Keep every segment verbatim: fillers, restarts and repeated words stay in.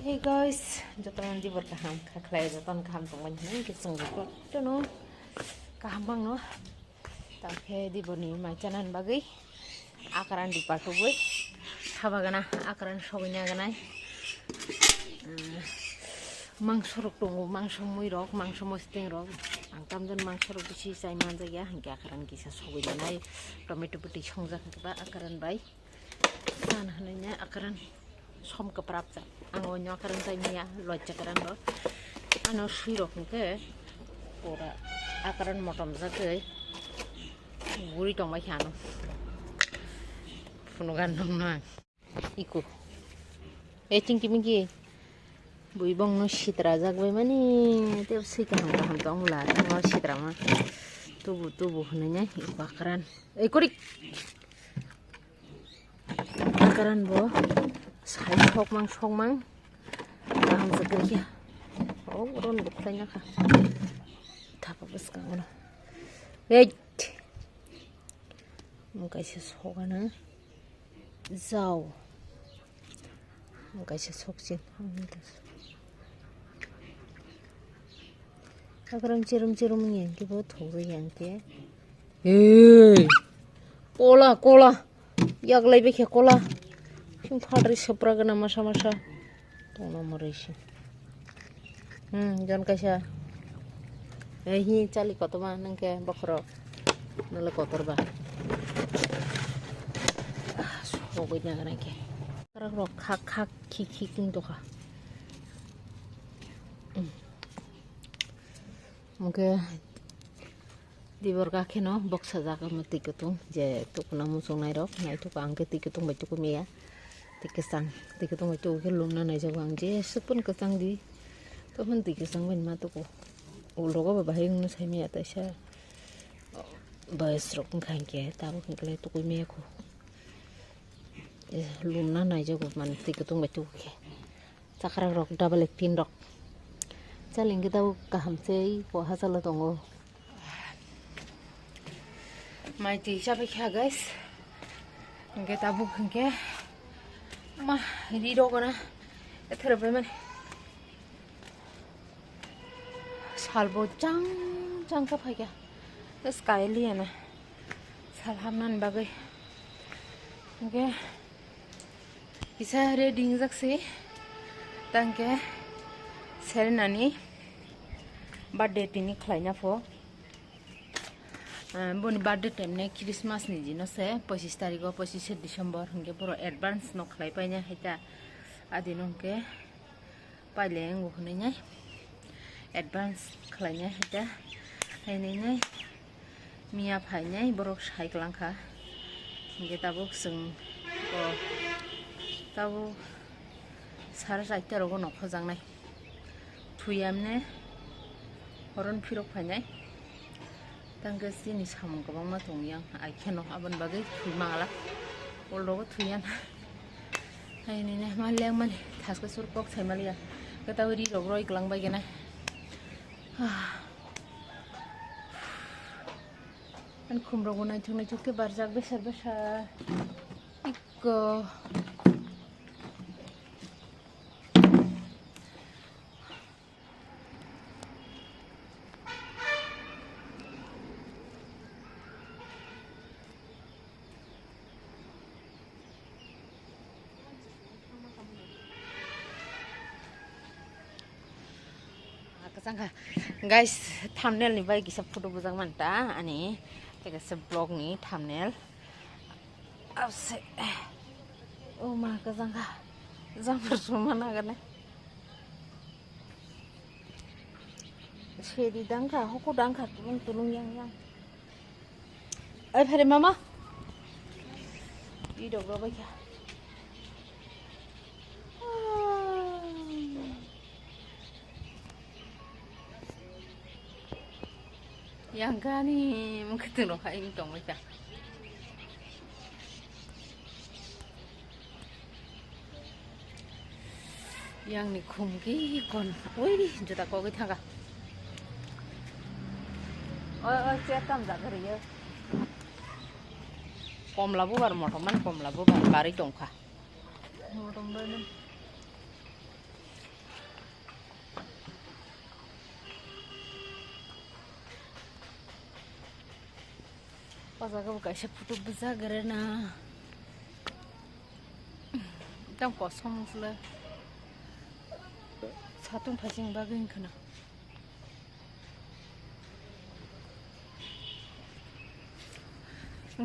Hey guys, jotono dibor kaham kha khlai, jotono kaham tongmani hinwi khe chwng jotono kaham mangno. Takhe diborni mai chanani bagwi akran dipar tubui haba gana akran sogwi naganai. Mangso rok tongo, mangso mui rok, mangso mosting rok. Ang tamjani mangso rok bisi chai manjakya, hinkhe akran kisa sogwi nanai. Tomato bwtwi songjak hinkhe ba akran bai. Sana hinwi akran som kwprap jak. Ang onyo akran tai maya, lojja akran bo. Ano sui rok hinkhe pura akran motom jagwi guri tongbai kha ano. Phunugan nongno ang. Iko. E chingki mingki. Bui bongno sitra jak bai mani. Tei sui kaham kaham tong la. Tamo sitra ma. Tubu tubu hinwi iko akran. E korik. Karan bo sai sokmang sokmang kaham se kiriya. Oh, ron bukhlai na kha. Thapa bwskango no. Wait. Mung kaisa sokana. Jao. Mung kaisa sokchin. Hakram chirum chirum yang ke bo thok yang ke. Hey. Kola, kola. Yak lai bekhe kola. Sing phatri sepra gana masa masa. Tongna mori si. Hmm, jon kaisa. Eh, hi chali kotor ba nang ke bokhorok. Nole kotor ba. Ah, sogoi na gana ke. Karak rok khak khak khik khik ning tokha. Hmm. Mungke dibor gakheno boksa jaga mo twi kutung je tukuna muchung nai rok nai tuku ang khe twi kutung bai tuku meya twi kwchang twi kutung bai tuku khe lumna nai jago ang je sukun kwchang di tokon twi kwchang bai ma tuku ulogo ba bahai wngno sai meya taisa boyes rok wngkha hinkhe tabuk hinkhe tukui meya khu lumna nai jago mani twi kutung bai tuku khe. Chakrak rok double acting rok. Chal hinkhe tabuk kaham se, poha chala tongo. Mai twi chabai kha, guys. Hinkhe tabuk hinkhe ma ri rok na ethero bai mani. Sal bo chang chang kha phaikha. Sky liya na. Sal hamnani bagwi. Hinkhe Kisa ready wngjak se, tangke Serenani birthday tini khlaina pho. Ah, boni birthday time ne Christmas ni dino se, pochis tarikh o, pochis se December, hinkhe boro advance no khlai paina hai ta. Adino hinkhe paileng bo hwnwi nai advance khlainai hai ta, hainwi nai miya phainai borok sai kwlangkha. Hinkhe tabuk chwng o tabuk sare chaita rogo nokho jaknai thwiyamne horon phirok phainai. Tangke chini samung kwbangma tongya, ai kheno aboni bagwi thwi mangala, ol rogo thwiya na. Hai nini ma lengmani thaske sur kok sai maliya, kata ri rok roi kwlang bai gana. Ani khum rogo naithok naithok khe barjak besar besar. Ikko. Kwchangkha. Guys, thumbnail ni bai kisa photo bujak manta ani, tei kaisa vlog ni thumbnail. Abse. Oh ma, kwchangkha. Jang phar suma nagane. Seri dangkha, hoko dangkha, tulung tulung yang yang. Ai phare mama. Idok robai kha. Yang gani mungkin tu rohai ini tong macam. Yang ni khum ki kon. Ui, juta kogwi thanga. Oi, oi, chair tam jak gari ye. Komla bubar motom man komla bubar bari tongkha. Motom bai man. O jaga bo kaisa photo bujak rwna. Tamo kosom sle. Satung phaising bagwi wngkha na.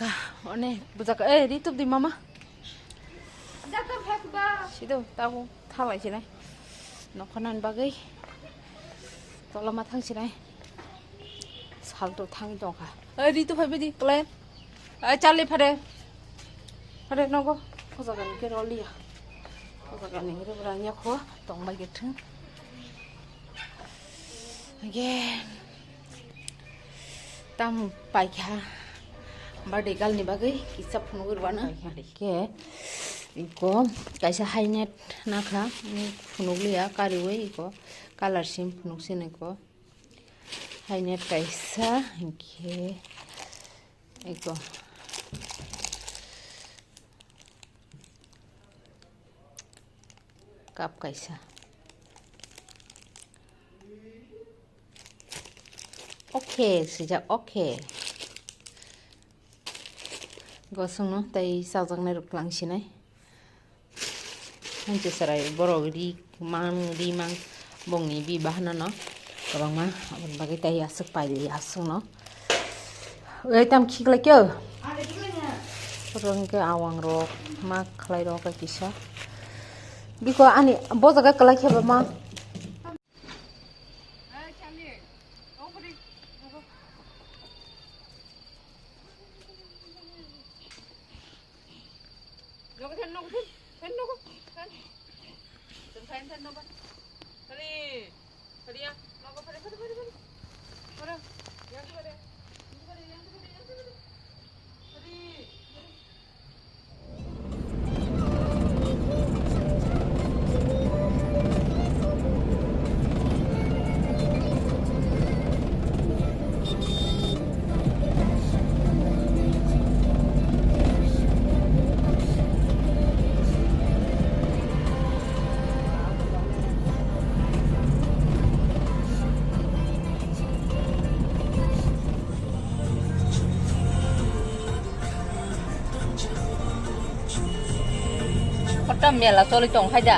Ga, one bujak, eh, ri tup di mama. Sido, tabo thalai sinai. Nokha nan bagwi. Tolama thang sinai. Salto thang tongkha. Eh, ri tup phai bidi, klen. Eh, chali phare. Phare nogo. Khojagani ke roliya. Khojagani ke roliya, nyakho, tong bai ke thung. Again. Tam paikha. Birthday girl ni bagwi kisa phunugwi rwna. Ke iko kaisa high net nakha. Ni phunukliya kariwi iko. Color sim phunuk sini iko. High net kaisa. Ke iko. Cup kaisa. Okay, swijak, okay. Gosongno tei chajaknai rok twlang sinai. Hanchi chwrai borok ri mang, ri mang bongni bi bahana no kwbangma, aboni bagwi tei aswk paili aswk no. Ei, tam khiklai khe. Oro hwnkhe awang rok ma khlai rok kisa. Biko ani bo jaga kwlai khe ba ma. Kotom mela choli tong khai da.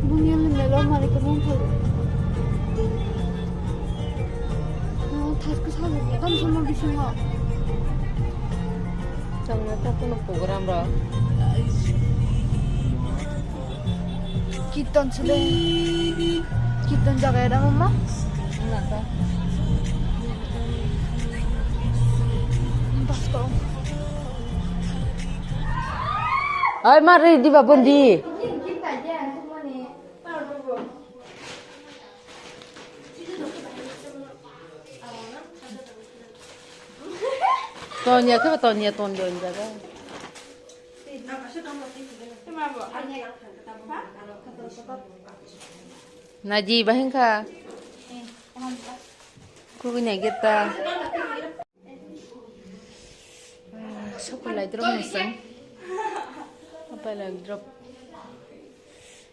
Buni ang melo mari kebang thai. Thas ke sabu kam sama bisingo. Tangna ta kono program ro. Kirtan sile. Kirtan jaga era mama. Basko. Ai mari di babon di. Tonya khe ba tonya ton don jaga. Naji bahing kha. Kugui nai geta. Sokol lai drop musang. Apa lai drop.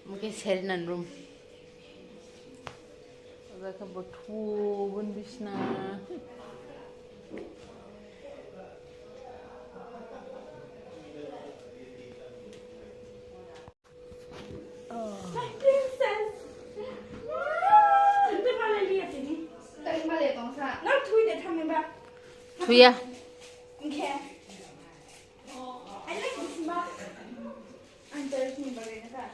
Mungkin serinan room. Oda khe bo thu bun bisna. Oh. My princess. Wow, nang twi ma le liya tini. Twi ma le tong sa. Nang twi de thang ba. Thuya. Okay. I like this map. Ang teres ni bagay na ta.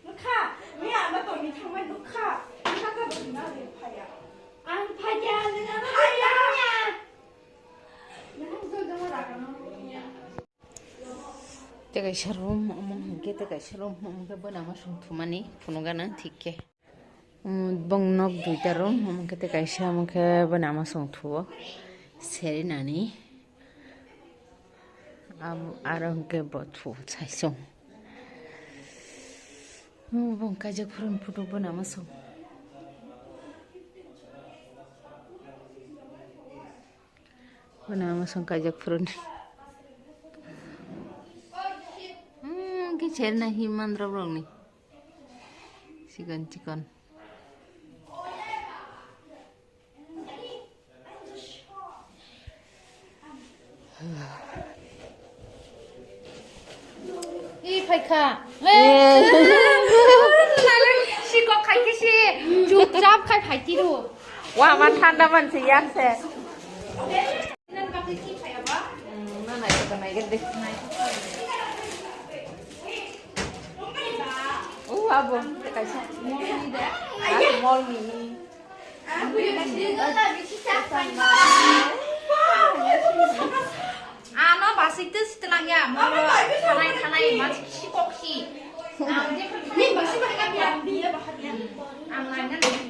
Nukha, miya ba to ni thang ba nukha. Nukha ka ba na de phaya. Ang phaya, nang phaya. Nang to jama ra ka no. Tei kaisa room, omo hwnkhe tei kaisa room, omo hwnkhe bwna masong thumani phunukgana thik khe. Omo bong nok duita room, omo hwnkhe tei kaisa, omo hwnkhe bwna masong thuo serinani. Abo aro hwnkhe bo thu saisong. Omo bong kaijak phuru photo bwna masong. Bwna masong kaijak phuru. Cherna hi mandra borokni. Chikon chikon. Ih, phaikha. Eh. Sikok khaikhe si. Chupchap khai phaitiru. Wa, ma thanda mansi yakse. Hmm, na nai ko nai gede. Oh, abo, kaisa. Abo mol ni. Ano basik tu setelah ya, molo thanai thanai masih sikok si. Ang je ni masih banyak ya. Ang lainnya lebih.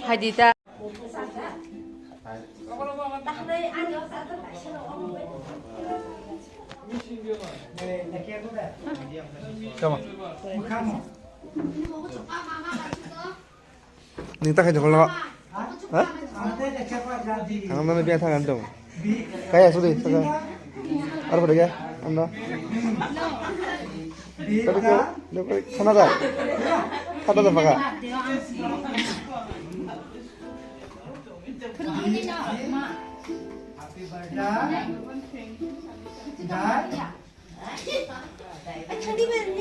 Hadita. Come on. Nini takhai jokol no. Ha? Ang nana biya thang anto. Kaya suri saka. Ar pada kaya? Anda. Tadi ko, tadi ko, sana da. Kata da paka. Happy birthday.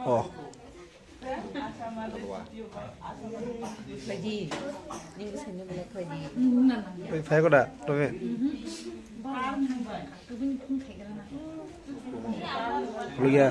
Oh. Khaidi. Nini sini boleh khaidi. Oi, phai koda, tobe. Lugia.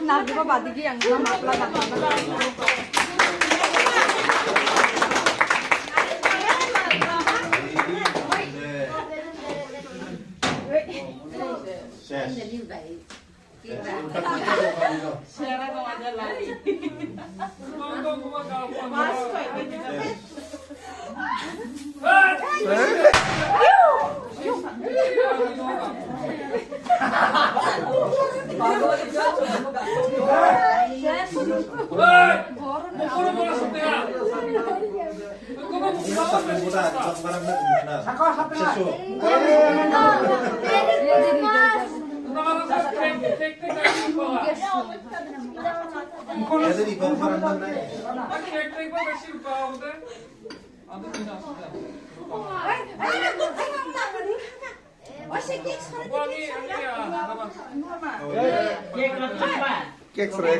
Nagba badigi ang mapla dang. Ses. Cake sere.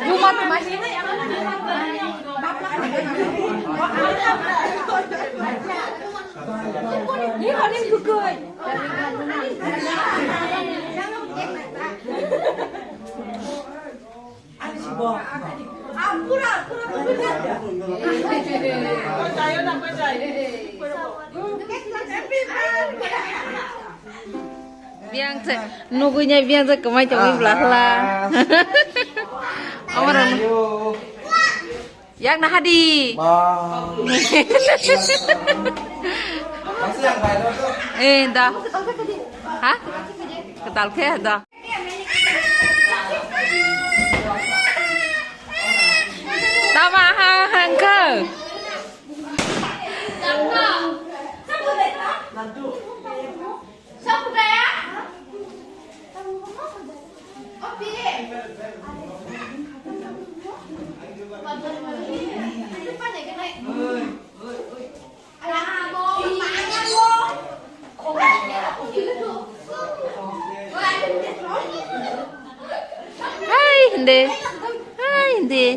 Buma tuma hi. Ni khaning kukui. Biyang se nugui nya biyang se kwmai tongwi bla hla. Amar yang na hadi. Eh da. Ha? Ketal khe da. Tama ha hangkhe. Hai hindi. Hai hindi.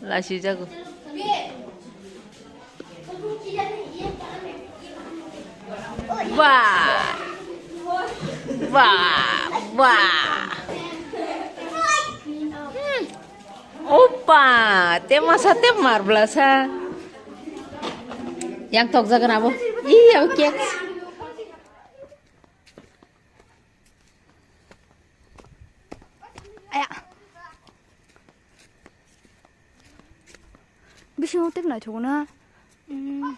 Lasi jago. Wah. Wah. Wah. Hmm. Opa, te masa te marbla sa. Yang tok jagan abo. Iya, oke. Aya. Bisingo tek naithok na. Hmm.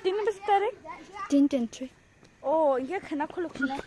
Tini bisi tarik? Tin, tin, three. Oh, iya khena khuluk khena.